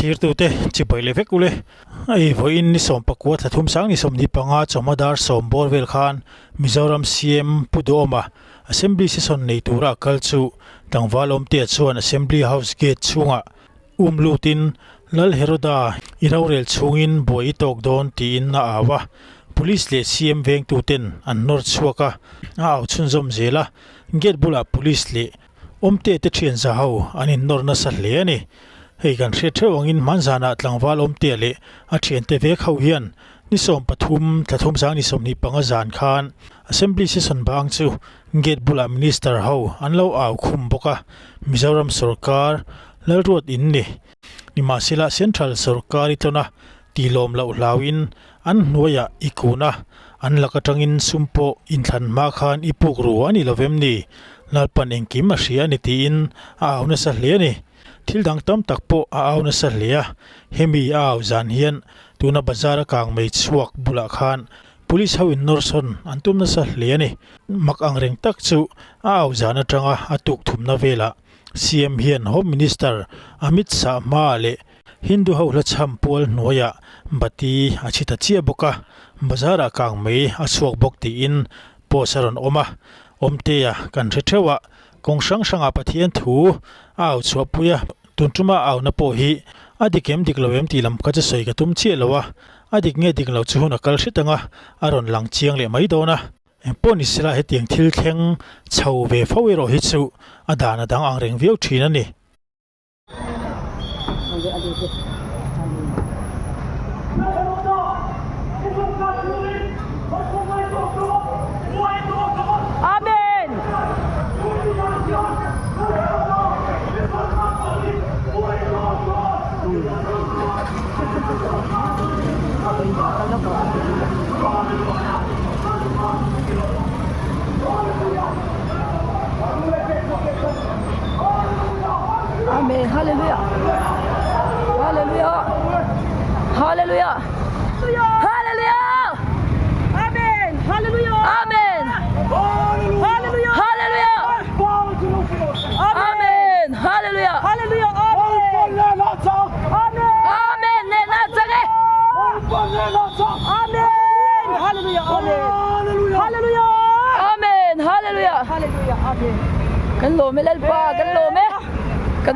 Thlirtute chibai leh vek ule. Hei vawiin ni 19 thla thum sang ni 25 chawhma dar sawm bawr vel khan Mizoram CM Pu Duhawma Assembly session nei tura a kal chu tlangval awmtea chuan Assembly House gate chhungah um lutin Lal Heroda i rorel chhungin buai i tawk dawn tiin a au a. Police leh CM vengtuten an nawr chhuak a, a au chhunzawm zel a. Gate bulah police leh Awmte te thian za ho an innawr nasa hle a ni. Hei kan hriat theuh angin hmanzanah tlangval Awmtea leh a thiante vek ho hian ni 13 thla thum sang ni 25 zan khan Assembly session bang chu gate bulah Minister ho an lo au khum bawk a, Mizoram sorkar Lalruat in ni. Nimahsela Central sorkar i tlawn a, tilawm loh hlauin an hnuaiah i kun a, an lak atangin sum pawh inthlan hma khan i puk ru a ni lovem ni? Lalpan engkim a hria a ni tiin a au nasa hle a ni. Thil dang tam tak pawh a au nasa hle a, hemi a au zan hian tuna bazar a kang mei chhuak bulah khan Police ho in nawrsawn an tum nasa hle a ni. Mak angreng tak chu a au zan atanga a tuk thumna velah CM hian Home Minister Amit Shah hmaah leh Hindu ho hla chham pual hnuaiah bati a chhi ta chiah bawk a, bazarah kang mai a chhuak bawk tiin post a rawn awm a. Awmtea kan hre theuh a, kawng hrang hrangah Pathian thu a au chhuahpui a, tun tuma a auna pawh hi a dik em dik lo em tih lam kha chu sawi ka tum chiah lo a, a dik nge dik lo chu hun a kal hret ang a, a rawn lang chiang leh mai dawn a. Engpawh ni sela hetiang thil thleng chho ve fo erawh hi chu a dan a dang ang reng viau thin a ni. Amen. Amen. Hallelujah. Hallelujah. Hallelujah. Hallelujah. Amen. Hallelujah. Amen. Hallelujah. Hallelujah. Amen. Hallelujah. Hallelujah. Amen. Amen. Amen. Hallelujah. Amen. Hallelujah. Amen. Hallelujah. Hallelujah. Amen. Kan lawm e Lalpa, kan lawm e. Kan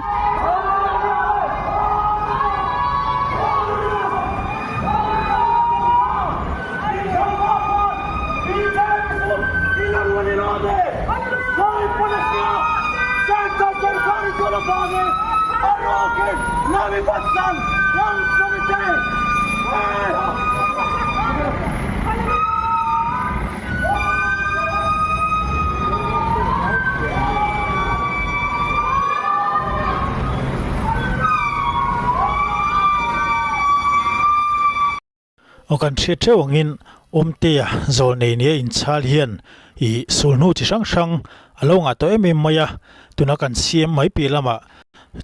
Aw kan hriat theuh angin Awmtea zawlnei nia inchhal hian ih sulhnu chi hrang hrang a lo ngah tawh em em mai a, tuna kan siam mai piah lamah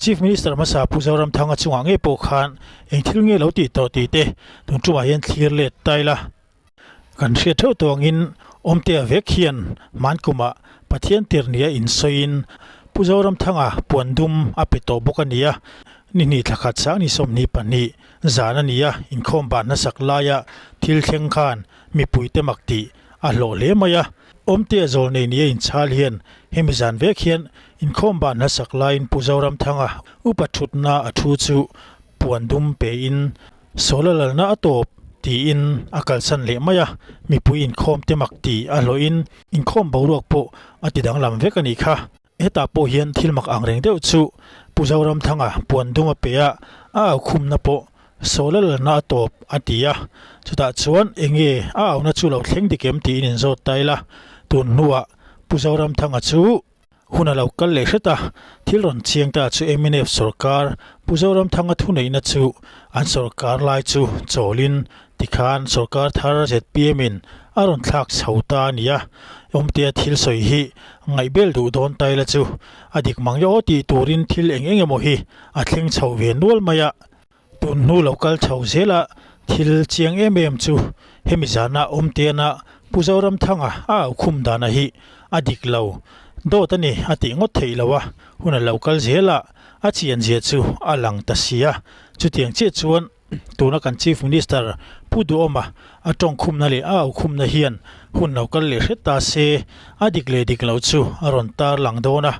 Chief Minister hmasa Pu Zoramthanga chungah ngei pawh khan eng thil nge lo tih tawh tih te tun tumah hian thlir let ta ila. Kan hriat theuh tawh angin Awmtea vek hian hmankumah Pathian tir nia insawiin Pu Zoramthanga puan dum a pe tawh bawk a ni a, ni hnih thla khat sang ni 22 zan a ni a, inkhawm ban hnasak laia thil thleng khan mipuite mak tih a hlawh hle mai a. Awmtea zawlnei nia inchhal hian hemi zan vek hian inkhawm ban hnasak laiin Pu Zoramthanga upa thutna a thu chu puan dum pein Sawl a lalna a tawp tiin a kalsan leh mai a, mipui inkhawm te mak tih a hlawhin inkhawm boruak pawh a ti danglam vek a nih kha. Hetah pawh hian thil mak ang reng deuh chu Pu Zoramthanga puan dum a pe a, a aukhumna pawh Sawl a lalna a tawp a ti a, chutah chuan enge a auna chu lo thleng dik em tiin inzawt ta ila, tun hnuah Pu Zoramthanga chu Hun a lo kal leh hret a, thil rawn chiang ta chu mnf sorkar Pu Zoramthanga thuneihna chu an sorkar lai chu chawlin tikhan sorkar thar zpm in a rawn thlak chho ta a ni a, Awmtea thil sawi hi ngaihbel duh dawn ta ila chu a dik mang emaw tih turin thil eng eng emaw hi a thleng chho ve nual mai a. Tun hnu lo kal chho zela thil chiang em em chu hemi zana Awmteana Pu Zoramthanga a aukhum dana hi a dik lo dawt a ni a tih ngawt theih lo a, hun a lo kal zela a chian zia chu a lang ta si a. Chutiang chiah chuan tuna kan Chief Minister Pu Duhawma a tawngkhumna leh a aukhumna hian hun lo kal leh hret ta se, a dik leh dik loh chu a rawn tar lang dawn a.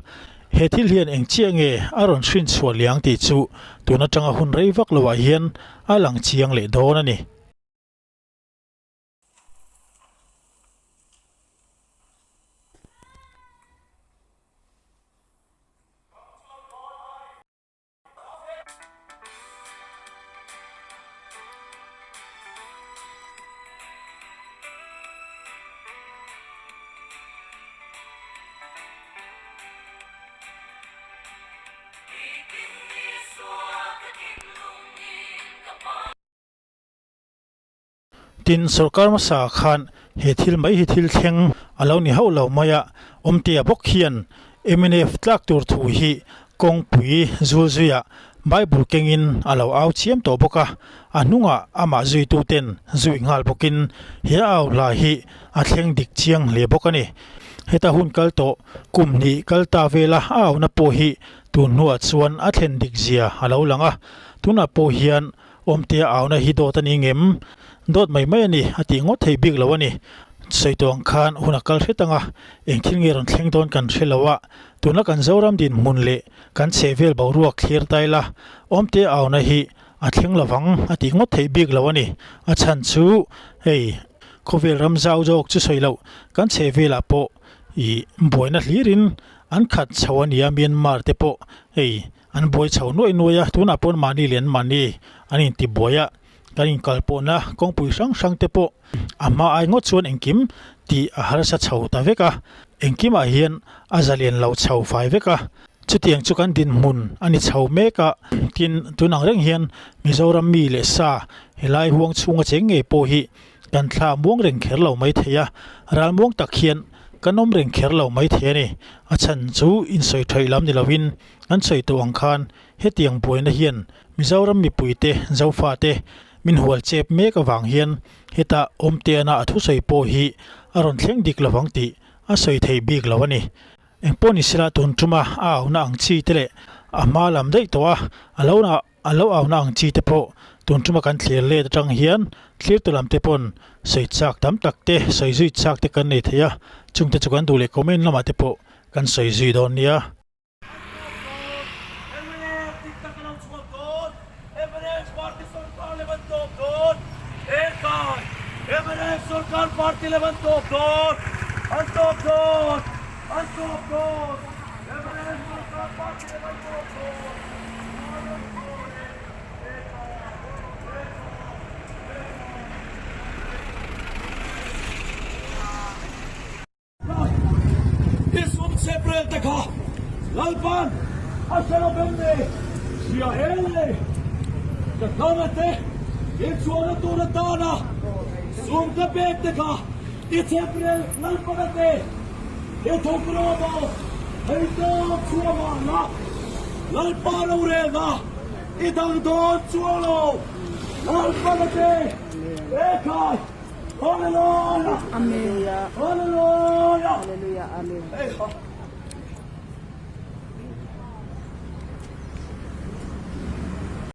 He thil hian eng chiah nge a rawn hrinchhuah liang tih chu tun atanga hun rei vak loah hian a lang chiang leh dawn a ni. Tin, sorkar hmasa khan he thil mai hi thil thleng a lo ni hauh lo mai a, Awmtea bawk hian mnf tlak tur thu hi kawngpui zul zuiah Bible kengin a lo au chiam tawh bawk a, a hnungah amah zuituten zui nghal bawkin he au hla hi a thleng dik chiang hle bawk a ni. Heta hun kal tawh kum hnih kal ta vela a auna pawh hi tun hnuah chuan a thlen dik zia a lo lang a, tunah pawh hian Awmtea auna hi dawt a ni ngem? Dawt mai mai a ni, a tih ngawt thei bik lo a ni. Sawi tawh ang khan hun a kal hret ang a, eng thil nge rawn thleng dawn kan hre lo a, tuna kan Zoram dinhmun leh kan chhehvel boruak thlir ta ila, Awmtea auna hi a thleng lovang a tih ngawt theih bik lo a ni. A chhan chu hei khawvel ram zau zawk chu sawi loh kan chhehvelah pawh ih buaina hlirin an khat chho a nia Myanmar te pawh hei An buai chho nuai nuai a, tunah paw'n mahni leh an mahni an inti buai a, kan inkalpawhna kawngpui hrang hrang te pawh a hma ai ngawt chuan engkim tih a harsa chho ta vek a, engkimah hian a zalen lo chho fai vek a, chutiang chu kan dinhmun a ni chho mek a, tin tun ang reng hian Mizoram mi leh sa helai huang chhunga cheng ngei pawh hi kan thla muang reng kher lo mai thei a, ral muang tak hian kan awm reng kher lo mai thei a ni, a chhan chu insawi thaih lam ni lovin An sawi tawh ang khan hetiang buaina hian Mizoram mipuite, Zofate min hual chep mek avang hian heta Awmteana a thusawi pawh hi a rawn thleng dik lovang tih a sawi thei bik lo a ni. Engpawh ni sela tun tuma a auna ang chi te leh a hma lam daih tawh a, a lo a lo auna ang chi te pawh tun tuma kan thlir let atang hian thlirtu lam te pawn sawi chak tam tak te, sawi zui chak te kan nei thei a, chungte chu kan duh leh comment lamah te pawh kan sawi zui dawn nia. I sum chheprel te kha Lalpan a hre lo em ni? Hria e! Ka hnam te inchhuahna tur atana sum ka pek te kha i chheprel Lalpan a ti. I thawk rawh maw? Hei tawp chhuah mah la, Lalpa rorelna i dang dawn chuang lo. Lalpan a ti. Ekhai! Hallelujah! Amen. Hallelujah! Hallelujah. Amen.